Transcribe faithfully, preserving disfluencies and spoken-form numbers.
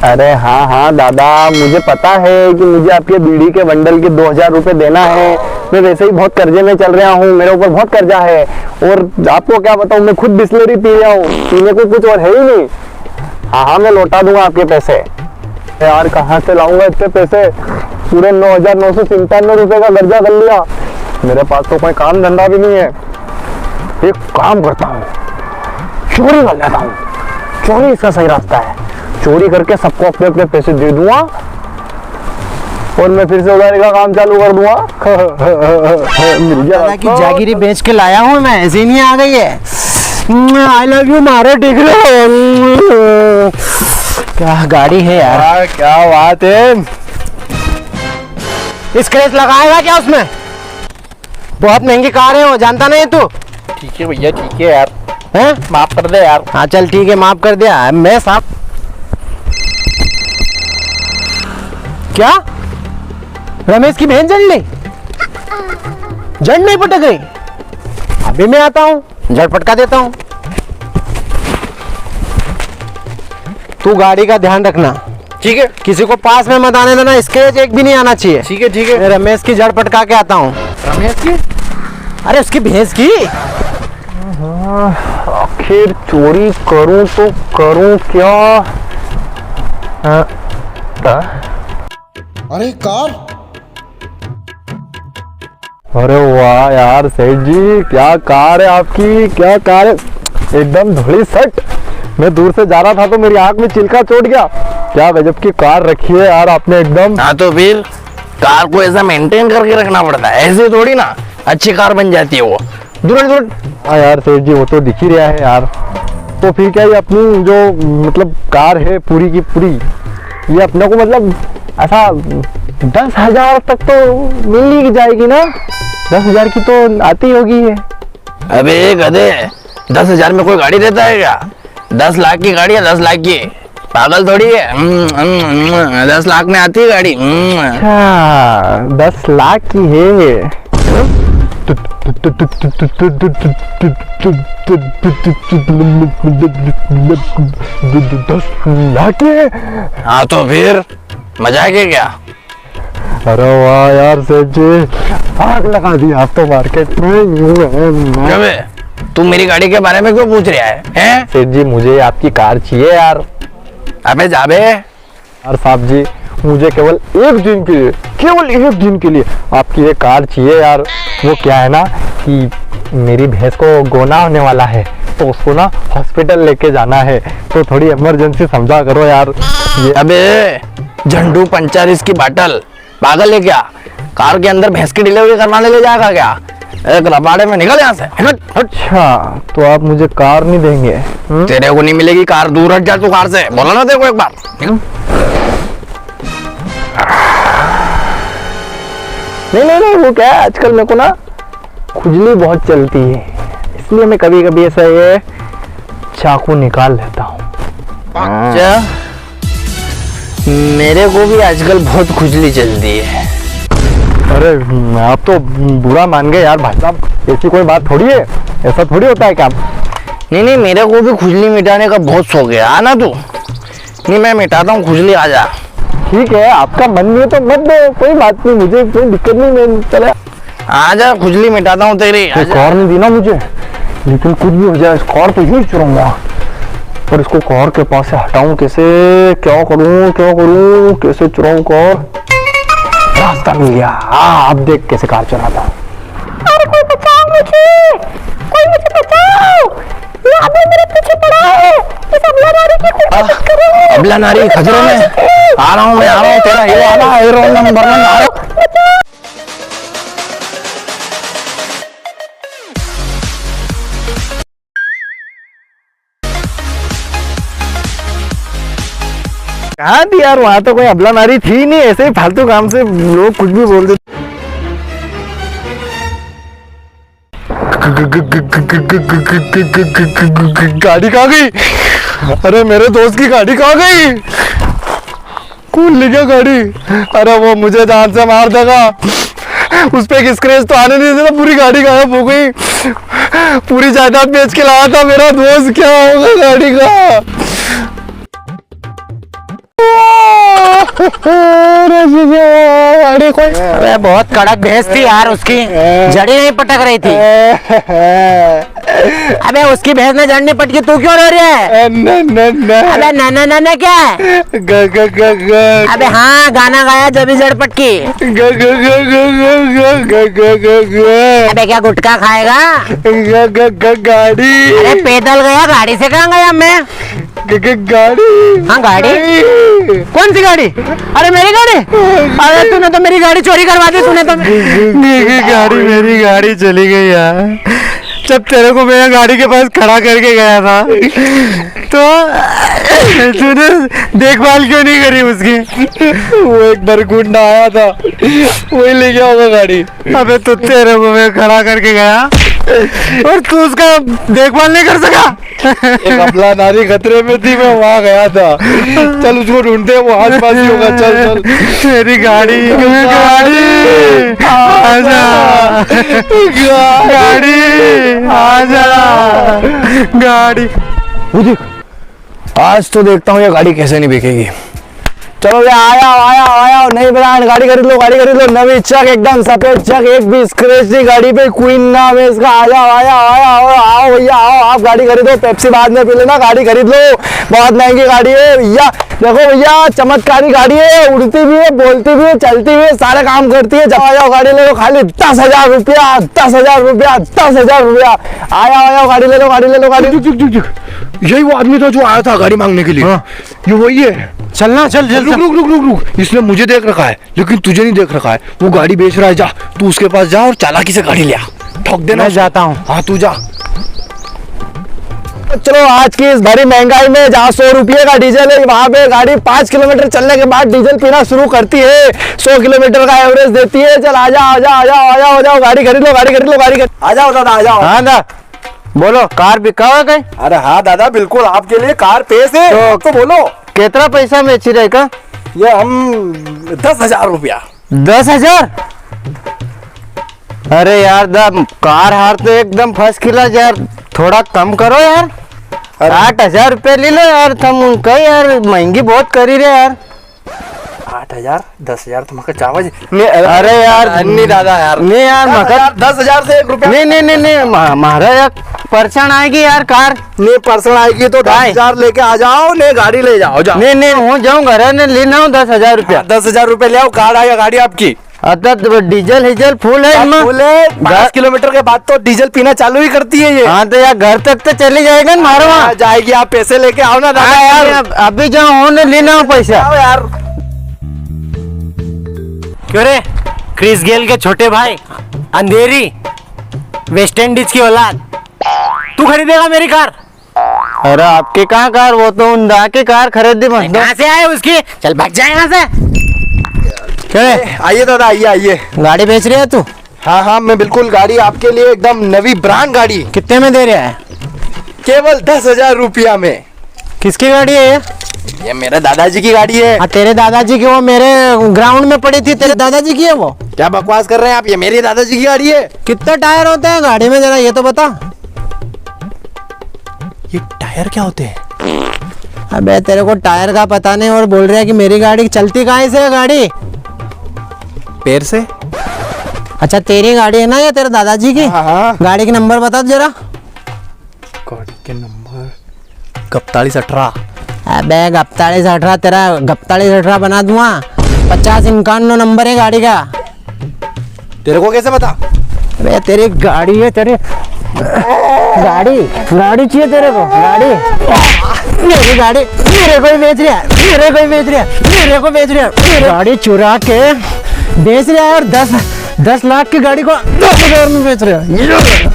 अरे हाँ, हाँ दादा, मुझे पता है कि मुझे आपके बीड़ी के बंडल के दो हजार रुपए देना है। मैं वैसे ही बहुत कर्जे में चल रहा हूँ, मेरे ऊपर बहुत कर्जा है। और आपको क्या बताऊँ, मैं खुद बिसलेरी पी रहा हूँ, पीने को कुछ और है ही नहीं। हाँ, हाँ, मैं लौटा दूंगा आपके पैसे। यार, कहाँ से लाऊंगा इतने पैसे? पूरे नौ हजार नौ सौ संतानवे रुपए का कर्जा कर लिया। मेरे पास तो कोई काम धंधा भी नहीं है। एक काम करता हूँ, चोरी कर लेता हूँ। चोरी इसका सही रास्ता है। चोरी करके सबको अपने अपने पैसे दे दूंगा और मैं फिर से उधारी का काम चालू कर दूंगा। मिल गया दादा की रास्ता। जागीरी बेच के लाया हूँ मैं, ऐसे ही नहीं आ गई है। I love you मारो टिकलो। क्या गाड़ी है यार। यार, क्या बात है। स्क्रैच लगाएगा क्या उसमें? बहुत महंगी कार है वो, जानता नहीं तू? ठीक है भैया, ठीक है यार। हैं? माफ कर दे यार। हाँ चल ठीक है, माफ कर दिया। मैं साहब, क्या रमेश की बहन जड़ ली? जड़ नहीं पटक रही? अभी मैं आता हूँ, जड़ पटका देता हूँ। तू गाड़ी का ध्यान रखना। ठीक है। किसी को पास में मत आने देना, स्क्रैच एक भी नहीं आना चाहिए। ठीक है, ठीक है। मैं रमेश की जड़ पटका के आता हूँ। रमेश की? अरे उसकी भैंस की। हाँ, आखिर चोरी करूँ तो करूँ क्या? हाँ, हाँ। अरे कार। अरे वाह यार सेठ जी, क्या कार है आपकी, क्या कार है, एकदम धोली सट। मैं दूर से जा रहा था तो मेरी आंख में चिलका चोट गया। क्या गजब की कार रखी है यार आपने एकदम। हाँ तो फिर कार को ऐसा मेंटेन करके रखना पड़ता है, ऐसे थोड़ी ना अच्छी कार बन जाती है वो। दूर हट, दूर हट। हाँ यार सेठ जी, वो तो दिख ही रहा है यार। तो फिर क्या ये अपनी जो, मतलब, कार है पूरी की पूरी, ये अपने को, मतलब, ऐसा दस हजार तक तो मिल ही जाएगी ना? दस हजार की तो आती होगी ये। अबे गधे, दस हजार में कोई गाड़ी देता है क्या? दस लाख की गाड़ी है, दस लाख की। पागल थोड़ी है। हम्म, हम्म, हम्म, दस लाख में आती है गाड़ी। हम्म। अच्छा, दस लाख की है ये। दस लाख की है? हाँ तो फिर मजाक है क्या? अरे वाह यार सेठ जी, आग लगा दी आप तो मार्केट में। यूं है ना। अबे, तू मेरी गाड़ी के बारे में क्यों पूछ रहा है, हैं? सेठ जी, मुझे आपकी कार चाहिए यार। अबे जा बे। यार साहब जी, मुझे केवल एक दिन के लिए, केवल एक दिन के लिए आपकी ये कार चाहिए यार। वो क्या है ना कि मेरी भैंस को गोना होने वाला है, तो उसको ना हॉस्पिटल लेके जाना है, तो थोड़ी इमरजेंसी समझा करो यार। ये अबे झंडू पंचर इसकी बाटल, पागल है क्या? कार के अंदर भैंस की डिलीवरी करवाने ले जाएगा क्या? एक रबाड़े में निकल यहाँ से, हट, हट। अच्छा, तो आप मुझे कार नहीं देंगे? हम्म? तेरे को नहीं मिलेगी कार, दूर हट जा तू कार से, बोला ना तेरे को एक बार। नहीं, नहीं, नहीं, वो क्या है, आजकल मेरे को ना खुजली बहुत चलती है, इसलिए मैं कभी-कभी ऐसा ये चाकू निकाल लेता हूँ। अच्छा, मेरे को भी आजकल बहुत खुजली चलती है। अरे, आप तो बुरा मान गए यार भाई साहब, ऐसी कोई बात थोड़ी है, ऐसा थोड़ी होता है क्या? नहीं, नहीं, मेरे को भी खुजली मिटाने का बहुत शौक है। आना तू। नहीं, मैं मिटाता हूँ खुजली, आ जा। ठीक है, आपका मन नहीं है तो मत दो, कोई बात नहीं, मुझे कोई दिक्कत नहीं, मैं चला। आ जा, खुजली मिटाता हूँ तेरी, आ ये जा। कार नहीं दी ना मुझे, लेकिन कुछ भी हो जाए, इस कार तो यूं ही चुराऊंगा। पर इसको कार के पास से हटाऊं कैसे, क्या करूं, क्या करूं, कैसे चुराऊं कार? रास्ता मिल गया। हाँ, अब देख कैसे कार चुराता हूँ। अरे कोई बचाओ मुझे, कोई मुझे बचाओ, ये आदमी मेरे पीछे पड़ा है, इस अबला नारी की कोई मदद करो। अबला नारी, खजरो में। आ रहा हूँ मैं, आ रहा हूँ, तेरा हीरो आ रहा है, हीरो नंबर वन आ रहा हूँ। कहाँ थी यार, वहां तो कोई अबला नारी थी नहीं, ऐसे ही फालतू काम से लोग कुछ भी बोल देते। गाड़ी कहाँ गई? अरे मेरे दोस्त की गाड़ी कहाँ गई? कौन ले गया गाड़ी? अरे वो मुझे जान से मार देगा। उस पे एक स्क्रैच तो आने नहीं देता, पूरी गाड़ी गायब हो गई। पूरी जायदाद बेच के लाया था मेरा दोस्त, क्या होगा गाड़ी का? अरे जीजा, अरे कोई। अबे बहुत कड़क भैंस थी यार उसकी, जड़ी नहीं पटक रही थी। अबे उसकी भैंस ने जड़ नहीं पटकी, तू क्यों रो रहा है? अ, न, न, न। अबे न, न, न, न क्या? ग, ग, ग, ग। अबे हाँ, गाना गाया जब ही जड़ पटकी। ग, ग, ग, ग। अबे क्या गुटखा खाएगा? ग, ग, ग, गाड़ी। अरे पैदल गया, गाड़ी से कहाँ गया मैं? ग-, ग-, गाड़ी। हाँ, गाड़ी। नहीं। कौन सी गाड़ी? अरे, मेरी गाड़ी? अरे, तूने तो मेरी गाड़ी चोरी करवा दी, तूने तो। ग-, ग-, गाड़ी, मेरी गाड़ी चली गई यार। जब तेरे को मैं गाड़ी के पास खड़ा करके गया था, तो तूने देखभाल क्यों नहीं करी उसकी? वो एक बार गुंडा आया था, वही ले गया होगा गाड़ी। अबे, तो तेरे को मैं खड़ा करके गया और तू उसका देखभाल नहीं कर सका? एक अबला नारी खतरे में थी, मैं वहां गया था। चल, उसको ढूंढते हैं, वो आसपास ही होगा। चल, चल। तेरी गाड़ी, गाड़ी, आजा। गाड़ी, आजा। गाड़ी। वो देख, आज तो देखता हूँ ये गाड़ी कैसे नहीं बिकेगी। चलो भैया, आया, आया, आया, नई brand गाड़ी खरीद लो, गाड़ी खरीद लो, नवी चक, एकदम सफेद चक, एक भी scratch नहीं गाड़ी पे, Queen नाम है इसका। आ जाओ, आ जाओ, आ जाओ, आओ, आओ भैया, आओ, आप गाड़ी खरीदो, Pepsi बाद में पी लेना, गाड़ी खरीद लो, बहुत महंगी गाड़ी है भैया। देखो भैया, चमत्कारी गाड़ी है, उड़ती भी है, बोलती भी है, चलती भी है, सारे काम करती है। जब आ जाओ, गाड़ी ले लो, खाली दस हजार रुपया, दस हजार रुपया, दस हजार रुपया। आ जाओ, आ जाओ, गाड़ी ले लो, गाड़ी ले लो, गाड़ी। चुक, चुक, चुक, चुक। यही वो आदमी था जो आया था गाड़ी मांगने के लिए। हाँ। ये वही है। चलना, चल, चल, रुक, चल। रुक, रुक, रुक, रुक। इसने मुझे देख रखा है, लेकिन तुझे नहीं देख रखा है। वो गाड़ी बेच रहा है, जा, तू उसके पास जा और चालाकी से गाड़ी ले आ, ठोक देना मैं उसको। जाता हूँ। हाँ, तू जा। चलो, आज की इस भरी महंगाई में जहाँ सौ रुपये का डीजल है, वहाँ पे गाड़ी पाँच किलोमीटर चलने के बाद डीजल पीना शुरू करती है, सौ किलोमीटर का average देती है। चल, आजा, आजा, आजा, आजा, आ जाओ, गाड़ी खरीद लो, गाड़ी खरीद लो, गाड़ी खरीद, आ जाओ दादा, आ जाओ। हाँ दा, बोलो, कार बिकाओ कई? अरे हाँ दादा, बिल्कुल आपके लिए कार पेश है। तो आपको बोलो। कितना पैसा में अच्छी रहेगा? ये हम दस हजार रुपया। दस हजार? अरे यार, दा, कार हार तो एकदम first class यार, थोड़ा कम करो यार। अरे। आठ हजार रुपया ले लो यार, तुम कई यार, महंगी बहुत करी रे यार। आठ हजार, दस हजार तो मके चावे जी। नी, अरे यार, नी दादा यार। नी यार, दस हजार, मके दस हजार से एक रुपया। नी, नी, नी, नी, मा-, म्हारा यार पसंद आएगी यार कार। नी, पसंद आएगी तो दस हजार लेके आ जाओ, ने गाड़ी ले जाओ, जाओ। नी, नी, हूँ जाऊँ घरे ने लेने आऊँ दस हजार रुपया। हाँ, दस हजार रुपया ले आओ, कार आया, गाड़ी आपकी। अतः तो डीजल हीजल full है इनमें। Full है, पाँच किलोमीटर के बाद तो डीजल पीना चालू ही करती है ये। हाँ, तो यार घर तक तो चली जाएगा ना म्हारा वहाँ। हाँ, जाएगी, आप पैसे लेके आओ ना दादा हाँ, यार। अब-, अभी जाऊँ, हूँ ने लेने आऊँ पैसा। आओ यार। क्यों रे, क्रिस गेल के छोटे भाई, अंधेरी, वेस्ट इंडीज की औलाद, तू खरीदेगा मेरी कार? अरे आपके कहाँ कार, वो तो उन दा के कार खरीद दी मैं। कहाँ से आए उसकी? चल भाग जा यहाँ से। क्या है? आइए दादा, आइए, आइए। गाड़ी बेच रही है तू? हाँ, हाँ, मैं बिल्कुल गाड़ी आपके लिए एकदम नवी brand गाड़ी। कितने में दे रहा है? केवल दस हजार रुपया में। किसकी गाड़ी है ये? ये मेरे दादाजी की गाड़ी है। हाँ, तेरे दादाजी की, वो मेरे ground में पड़ी थी, तेरे दादाजी की है वो। क्या बकवास कर रहे हैं आप? ये मेरे दादाजी की गाड़ी है। कितने टायर होते हैं गाड़ी में, जरा ये तो बता। ये टायर क्या होते हैं? अबे तेरे को टायर का पता नहीं और बोल रहा है कि मेरी गाड़ी चलती काय से है गाड़ी? पैर से। अच्छा तेरी गाड़ी है ना या तेरे दादाजी की? हाँ, हाँ। गाड़ी के नंबर बता दो जरा। गाड़ी के नंबर गप्तालीस अठारह। अबे गप्तालीस अठारह, तेरा गप्तालीस अठारह बना दूंगा। पचास इक्यानवे नंबर है गाड़ी का। तेरे को कैसे पता? अबे तेरी गाड़ी है, तेरी गाड़ी, गाड़ी चाहिए तेरे को, गाड़ी। मेरी गाड़ी मेरे को ही बेच रहा है, मेरे को ही बेच रहा है, मेरे को बेच रहा है। मेरे गाड़ी चुरा के बेच रहा है और दस, दस लाख की गाड़ी को दस हजार में बेच रहा है।